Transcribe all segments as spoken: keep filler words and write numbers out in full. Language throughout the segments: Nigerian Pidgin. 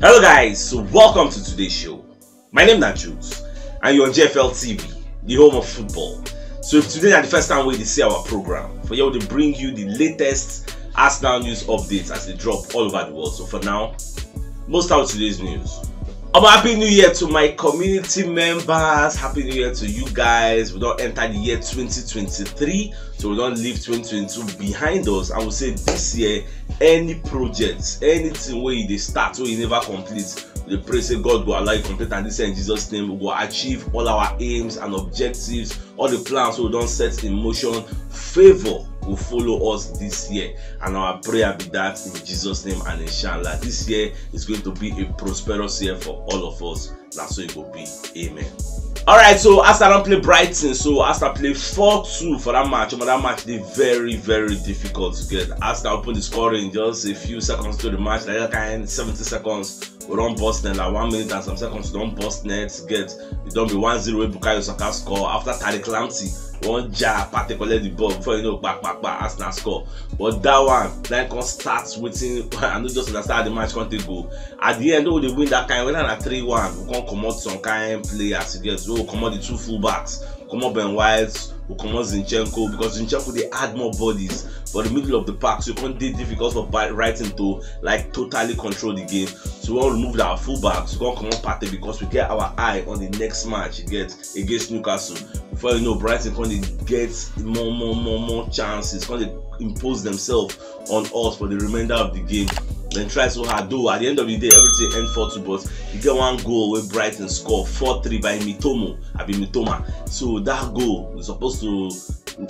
Hello guys, so welcome to today's show. My name na Jules and you're on G F L T V, the home of football. So if today na the first time wey you dey see our program, for here we dey bring you the latest Arsenal news updates as they drop all over the world. So for now, most out today's news. Um, happy New Year to my community members. Happy New Year to you guys. We don enter the year twenty twenty-three, so we don leave twenty twenty-two behind us. I would say this year, any project, anything wey you dey start wey you never complete, we dey pray say God go allow you complete am this year in Jesus' name. We go achieve all our aims and objectives, all the plans wey we don set in motion. Favor go follow us this year, and our prayer be that in Jesus' name and inshallah. This year is going to be a prosperous year for all of us. Na so e go be. Amen. Alright, so Arsenal don play Brighton. So Arsenal play four two for that match. Omo, that match dey very, very difficult to get. Arsenal open the scoring just a few seconds to the match, like that kind seventy seconds. We don burst net, like one minute and some seconds, we don burst net. Get, e don be one zero wey Bukayo Saka score after Tariq Lamptey wan ja Partey collect the ball, before you know, kpa kpa kpa, Arsenal score. But that one, then come start wetin I no just understand how the match come take go. At the end, we dey win that kind, whether na three one, we come comot some kind players, you get, we comot the two fullbacks, comot Ben White, we comot Zinchenko, because Zinchenko dey add more bodies for the middle of the park, so e come dey difficult for Brighton to, like, totally control the game. So we wan remove our fullbacks, we come comot Partey because we get our eye on the next match, you get, against Newcastle. Before you know, Brighton come dey get more, more, more, more chances, come dey impose themselves on us for the remainder of the game. Dem try so hard, though at the end of the day, everything end four two, but you get one goal wey Brighton score, four three, by Mitoma, abi Mitoma. So that goal was supposed to,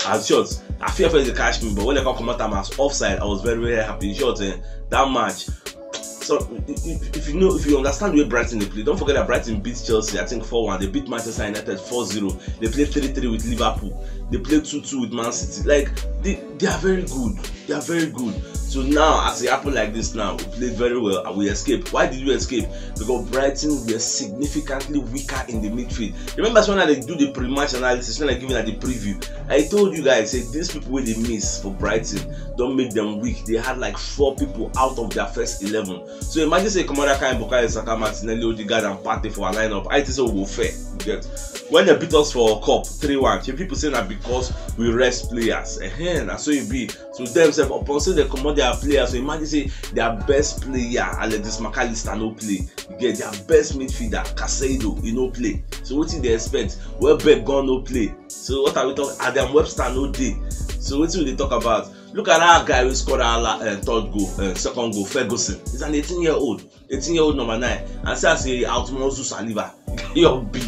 as short, I fear first dey catch me, but when I come comot am as offside, I was very, very happy. In short, eh, that match, so if, if you know, if you understand the way Brighton dey play, don't forget that Brighton beat Chelsea, I think, four one. They beat Manchester United four zero. They play three three with Liverpool. They play two two with Man City. Like, they, they are very good. They are very good. So now, as it happened like this now, we played very well and we escaped. Why did we escape? Because Brighton were significantly weaker in the midfield. Remember, so when I do the pre-match analysis, when I give you the preview, I told you guys, say, these people wey dey miss for Brighton don make them weak. They had, like, four people out of their first eleven. So imagine say come out that kind Bukayo Saka, Martinelli, Odegaard and Partey for our lineup. I think say we go fair. You get? When they beat us for cup three one, shey people say na because we rest players. Ehen, na so e be. So dem sef, upon say they comot their players, so imagine say their best player, Alexis Mac Allister, no play. You get? Their best midfielder, Caicedo, e no play. So wetin they expect? Welbeck gone, no play. So what are we talking? Adam Webster no dey. So wetin we dey talk about? Look at that guy who scored our la- uh, third goal, uh, second goal, Ferguson. He's an eighteen year old, eighteen year old number nine, and say as a Outmore Saliba, you're big.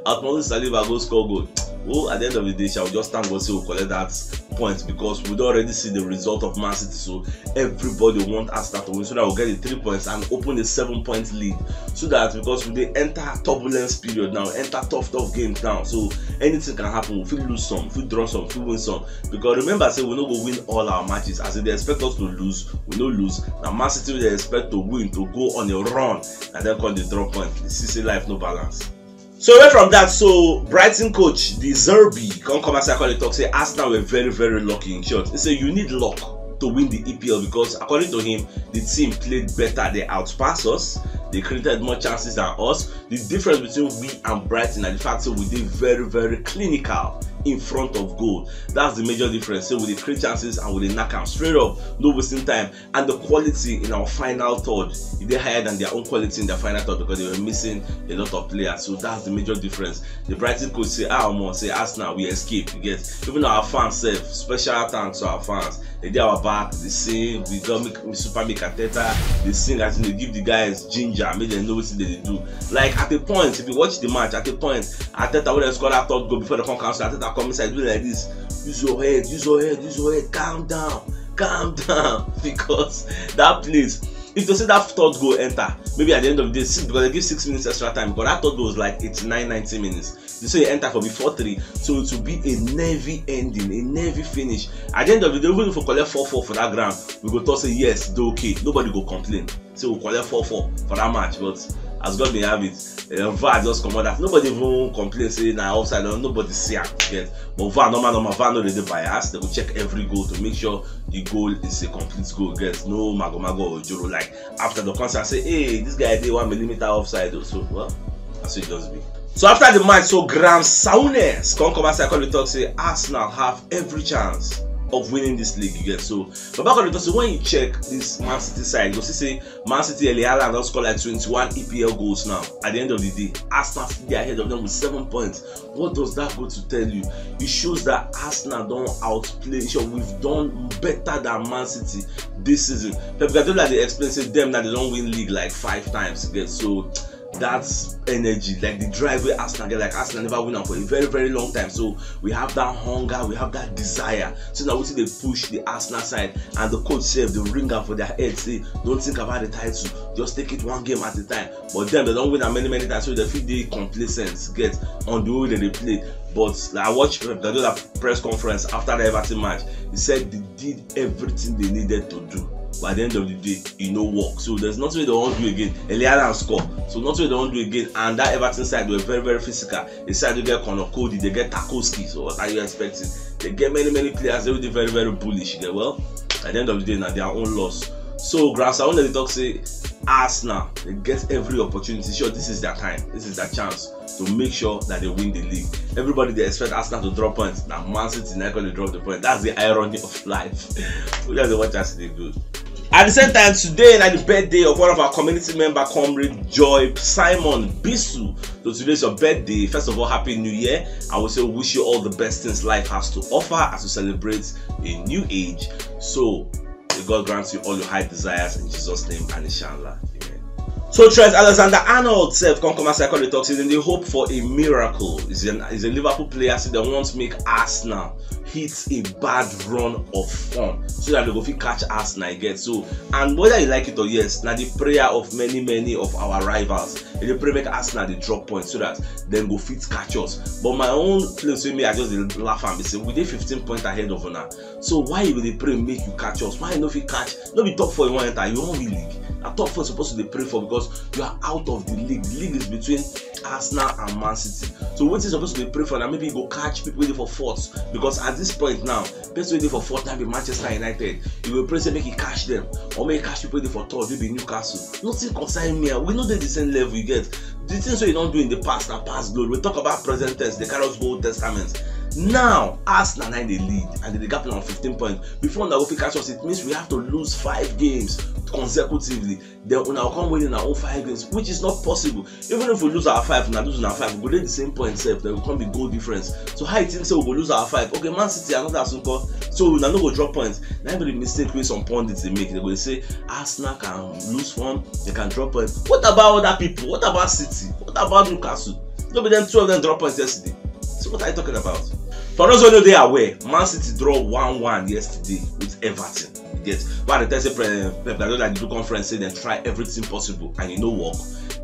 Outmore Saliba go score goal. Well, at the end of the day, shall we just thank God say we collect that point, because we don already see the result of Man City. So everybody want Arsenal to win so that we get the three points and open a seven point lead. So that, because we dey enter turbulence period now, enter tough, tough games now. So anything can happen. We fit lose some, we fit draw some, we fit win some. Because remember, say we no go win all our matches. As they expect us to lose, we no lose. Now Man City, they expect to win, to go on a run, and then come the drop point. You see, say life no balance. So away from that, so Brighton coach De Zerbi come come outside, come dey talk say Arsenal were very, very lucky. In short, he say you need luck to win the E P L, because according to him, the team played better. They outpassed us. They created more chances than us. The difference between we and Brighton and the fact that we did very, very clinical in front of goal. That's the major difference. So we dey create chances and we dey knock am straight up, no wasting time. And the quality in our final third, e dey higher than their own quality in their final third, because they were missing a lot of players. So that's the major difference. The Brighton coach say, ah, omo, say Arsenal, we escape. You get? Even our fans sef, special thanks to our fans. They dey our back. They sing. We got make, Super Mikel Arteta. They sing as they give the guys ginger, make them know what they do. Like, at a point, if you watch the match, at a point, Arteta, when they score that third goal before they come cancel, Arteta come inside, do like this. Use your head, use your head, use your head. Calm down, calm down. Because that place, if you see that third goal enter, maybe at the end of the day, six, because they give six minutes extra time, but that third goal was like eighty-nine, ninety minutes. They say e enter for before three, so it will be a nervy ending, a nervy finish. At the end of the day, even if we collect four four for that ground, we go talk say yes, they okay. Nobody go complain. So we collect four four for that match, but As God may have it, uh, VAR just comot that. Nobody even complain say na offside, or nobody see am, you get. But VAR, normal, normal, VAR no dey bias. They go check every goal to make sure the goal is a complete goal, you get. No mago mago or joro. Like, after the concert say, "Hey, this guy dey one millimeter offside o." So, well, that's what it just be. So after the match, so Graham Souness come come outside, come dey talk say Arsenal have every chance of winning this league, you get. So Baba come dey talk say, when you check this Man City side, you go see say Man City, Erling Haaland don score like twenty-one E P L goals now. At the end of the day, Arsenal still dey ahead of them with seven points. What does that go to tell you? It shows that Arsenal don outplay. So we've done better than Man City this season. Pep Guardiola dey explain say them now they don win league like five times, you get. So that's energy, like the drive wey Arsenal get, like Arsenal never win am for a very, very long time. So we have that hunger, we have that desire. So now we see they push the Arsenal side, and the coach sef dey ring am for their head say, "Don't think about the title, just take it one game at a time." But them, they don win am many, many times, so they fit dey complacent, get, on the way that they play. But, like, I watched Pep Guardiola press conference after the Everton match. He said they did everything they needed to do. But at the end of the day, e no work. So there's nothing they wan do again. Erling Haaland score. So nothing they wan do again. And that Everton side were very, very physical. The side they get Conor Coady, they get Tarkowski. So what are you expecting? They get many, many players. They will be very, very bullish. You get, well, at the end of the day, na their own loss. So Graham Souness dey talk say Arsenal, they get every opportunity. Sure, this is their time. This is their chance to make sure that they win the league. Everybody dey expect Arsenal to drop points. Na Man City na go dey drop the point. That's the irony of life. We just dey watch as e dey go. At the same time, today na the birthday of one of our community member, comrade Joy Simon Bisu. So today is your birthday. First of all, happy new year. I will say wish you all the best things life has to offer as you celebrate a new age. So may God grant you all your high desires in Jesus' name and inshallah. Amen. So Trent Alexander-Arnold sef come come outside come dey talk say dem dey hope for a miracle. He's a, he's a Liverpool player, so they want make Arsenal hit a bad run of form so that they go fit catch Arsenal again. So, and whether you like it or yes, na the prayer of many, many of our rivals. They dey pray make Arsenal dey drop points so that dem go fit catch us. But my own place wey me, I just dey laugh am be say we dey fifteen points ahead of una. So why you go dey pray make you catch us? Why you no fit catch? No be top four you wan enter, you wan win league. Na top four you suppose to dey pray for, because you are out of the league. The league is between Arsenal and Man City. So wetin you suppose to dey pray for na maybe you go catch people wey dey for fourth, because at this point now, person wey dey for fourth na be Manchester United. You go pray say make e catch them, or make e catch people wey dey for third, wey be Newcastle. Nothing concern me. We no dey the same level, you get. The things wey you don do in the past na past glory. We talk about present tense, they carry us go Old Testament. Now Arsenal na dey lead and they gap on fifteen points. Before una go fit catch us, it means we have to lose five games consecutively. Then una go come win una own five games, which is not possible. Even if we lose our five, una lose una five, we go dey the same point sef. Then we come be goal difference. So how you think say we go lose our five? Okay, Man City, another Sunko. So una no go drop points. Na be the mistake wey some pundits dey make. They go dey say Arsenal can lose form, they can drop points. What about other people? What about City? What about Newcastle? No be them, two of them drop points yesterday. So what are you talking about? For those who no dey aware, Man City draw one one yesterday with Everton. You get? But the tell say Pep Guardiola dey do conference say dem try everything possible and e no work.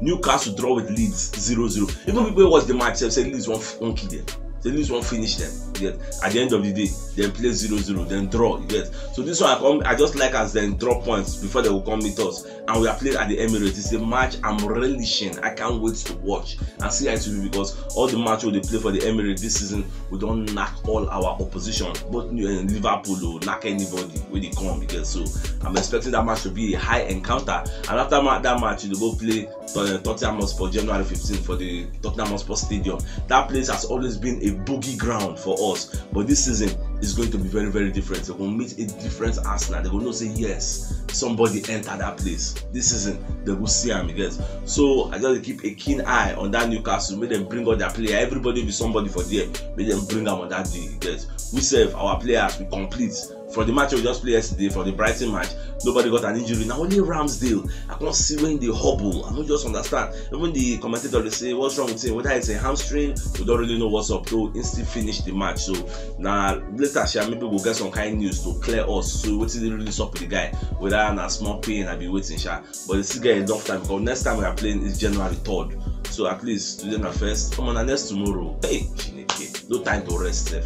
Newcastle draw with Leeds zero zero. Even people wey watch the match sef say Leeds wan wan kill them. Say Leeds wan finish them. You get? At the end of the day, dem play zero zero, dem draw. You get? So this one, I come, I just like as dem drop points before they will come meet us. And we are playing at the Emirates. It's a match I'm relishing. I can't wait to watch and see how it will be, because all the match wey dey play for the Emirates this season, we don knack all our opposition. Both New- uh, Liverpool o, knack anybody wey dey come, you get. So I'm expecting that match to be a high encounter. And after ma- that match, you go play Tot- Tottenham Hotspur January fifteen for the Tottenham Hotspur Stadium. That place has always been a boogie ground for us, but this season is going to be very, very different. They go meet a different Arsenal. They go know say yes, somebody enter that place. This season they go see am, you get. So I just dey keep a keen eye on that Newcastle. Make dem bring all their player. Everybody be somebody for there. Make dem bring am on that day, you get. We sef, our players, we complete. For the match we just play yesterday, for the Brighton match, nobody got an injury. Na only Ramsdale. I can't see when they hobble. I don't just understand. Even the commentator dey say, "What's wrong with him? Whether it's a hamstring, we don't really know what's up." Though he still finish the match. So now later, sha, maybe we'll get some kind news to clear us. So what is really up with the guy? Whether na small pain, I be waiting, sha. But the still get enough time, because next time we are playing is January third. So at least today na first. Come on, na next tomorrow. Hey, Chineke, no time to rest sef.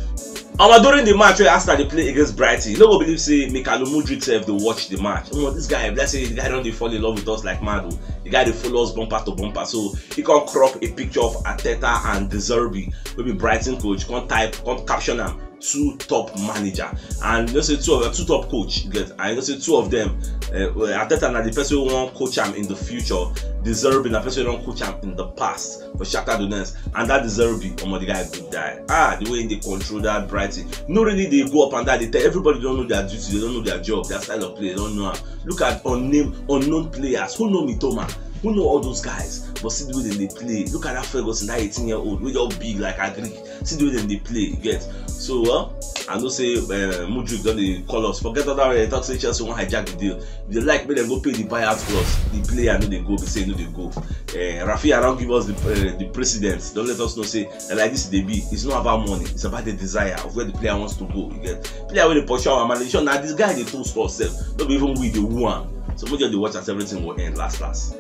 Omo, during the match wey Arsenal dey play against Brighton, you no go believe say Mykhailo Mudryk sef dey watch the match. Omo, this guy, let's say the guy don dey fall in love with us like mad o. The guy dey follow us bumper to bumper, so he come crop a picture of Arteta and De Zerbi, wey be Brighton coach, come type, come caption am, "Two top manager." And you know say two of two top coach, you get, and you know say two of them, uh, Arteta na the person wey wan coach am in the future. De Zerbi na person wey don coach am in the past for Shakhtar Donetsk, and that De Zerbi, omo, the guy good guy. Ah, the way he dey control that Brighton, no really dey go up and down. They tell everybody don't know their duty, they don't know their job, their style of play, they don't know am. Look at unnamed, unknown players. Who know Mitoma? Who know all those guys? But see the way dem dey play. Look at that Ferguson, that eighteen year old, wey just big like Agric. See the way dem dey play, you get. So, well, I know say uh, Mudryk don dey call us. Forget all that way. Talk say Chelsea wan hijack the deal. They like make dem go pay the buyout clause. The player no dey go, be say no dey go. Uh, Rafinha don give us the uh, the precedent. Don let us know say uh, like this dey be. It's not about money. It's about the desire of where the player wants to go. You get, player wey dey pursue our ambition. Na this guy dey toast us sef. No be even we dey woo am. So make just dey watch as everything go end last last.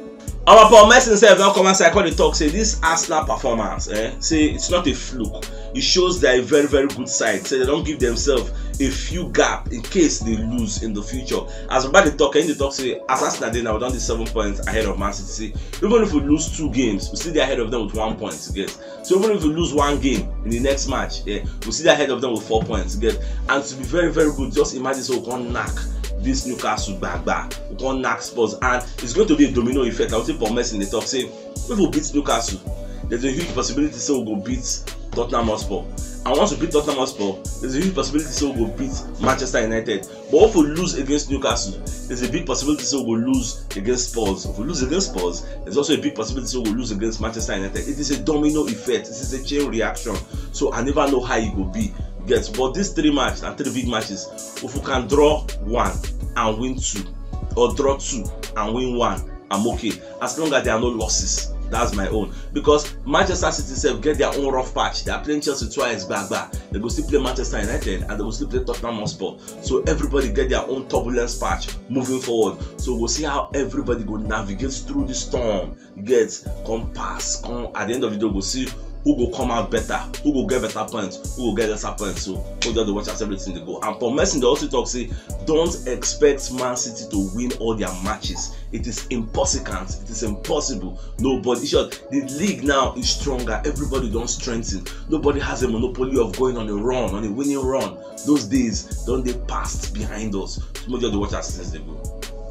Our Paul Merson sef don come outside come dey talk say this Arsenal performance, eh, say it's not a fluke. It shows they're a very, very good side. Say they don't give themselves a few gap in case they lose in the future. As Baba dey talk, he dey talk say as Arsenal dey now, we don dey seven points ahead of Man City. Even if we lose two games, we still dey ahead of them with one point, you get. So even if we lose one game in the next match, yeah, we still dey ahead of them with four points, you get. And to be very, very good, just imagine say we come knack this Newcastle gbagba, we come knack Spurs, and it's going to be a domino effect. I would say Paul Merson dey talk say if we beat Newcastle, there's a huge possibility say we go beat Tottenham Hotspur. And once we beat Tottenham Hotspur, there's a huge possibility say we go beat Manchester United. But if we lose against Newcastle, there's a big possibility say we go lose against Spurs. If we lose against Spurs, there's also a big possibility say we go lose against Manchester United. It is a domino effect. It is a chain reaction. So I never know how e go be. Get, but these three matches and three big matches, if we can draw one and win two, or draw two and win one, I'm okay. As long as there are no losses, that's my own. Because Manchester City sef get their own rough patch. They are playing Chelsea twice back back. They go still play Manchester United and they go still play Tottenham Hotspur. So everybody get their own turbulence patch moving forward. So we'll see how everybody go navigate through the storm. Get, come pass, come at the end of the day, we'll see who go come out better, who go get better points, who go get lesser points. So hold on to watch as everything dey go. And Paul Merson dey also talk say don't expect Man City to win all their matches. It is impossible. It is impossible. Nobody, in short, the league now is stronger. Everybody don strengthen. Nobody has a monopoly of going on a run, on a winning run. Those days don dey passed behind us. So make just dey watch as things dey go.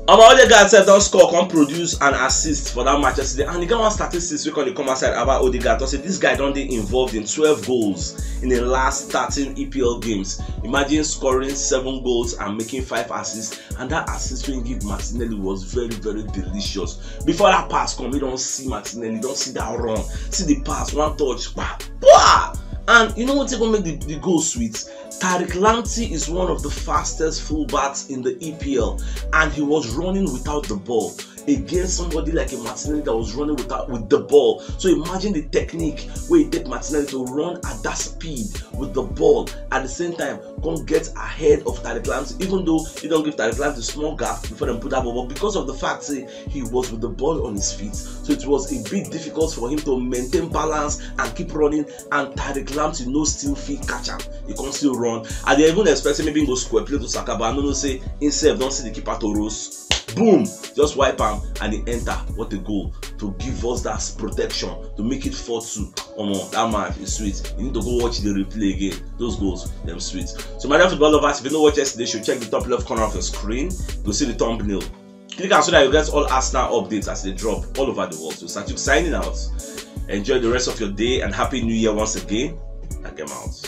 Omo, Odegaard sef don score, come produce an assist for that match yesterday. And e get one statistics wey come dey come outside about Odegaard. Talk say this guy don dey involved in twelve goals in the last thirteen E P L games. Imagine scoring seven goals and making five assists. And that assist wey he give Martinelli was very, very delicious. Before that pass come, he don see Martinelli, don see that run, see the pass, one touch, pa, pa! And you know wetin go make the, the goal sweet? Tariq Lamptey is one of the fastest fullbacks in the E P L, and he was running without the ball against somebody like a Martinelli that was running without, with the ball. So imagine the technique wey e take Martinelli to run at that speed with the ball. At the same time, come get ahead of Tariq Lamptey, even though he don give Tariq Lamptey small gap before dem put that ball. But because of the fact say he was with the ball on his feet, so it was a bit difficult for him to maintain balance and keep running. And Tariq Lamptey no still fit catch am. He come still run. I dey even expect say maybe he go square play to Saka, but I no know say himself don see the keeper to rose. Boom! Just wipe am and he enter. What a goal to give us that protection to make it four two. Omo, that match is sweet. You need to go watch the replay again. Those goals, them sweet. So my dear football lovers, if you no watch yesterday show, check the top left corner of your screen. Go see the thumbnail. Click am so that you get all Arsenal updates as they drop all over the world. So Satuk signing out. Enjoy the rest of your day and happy new year once again. Like them out.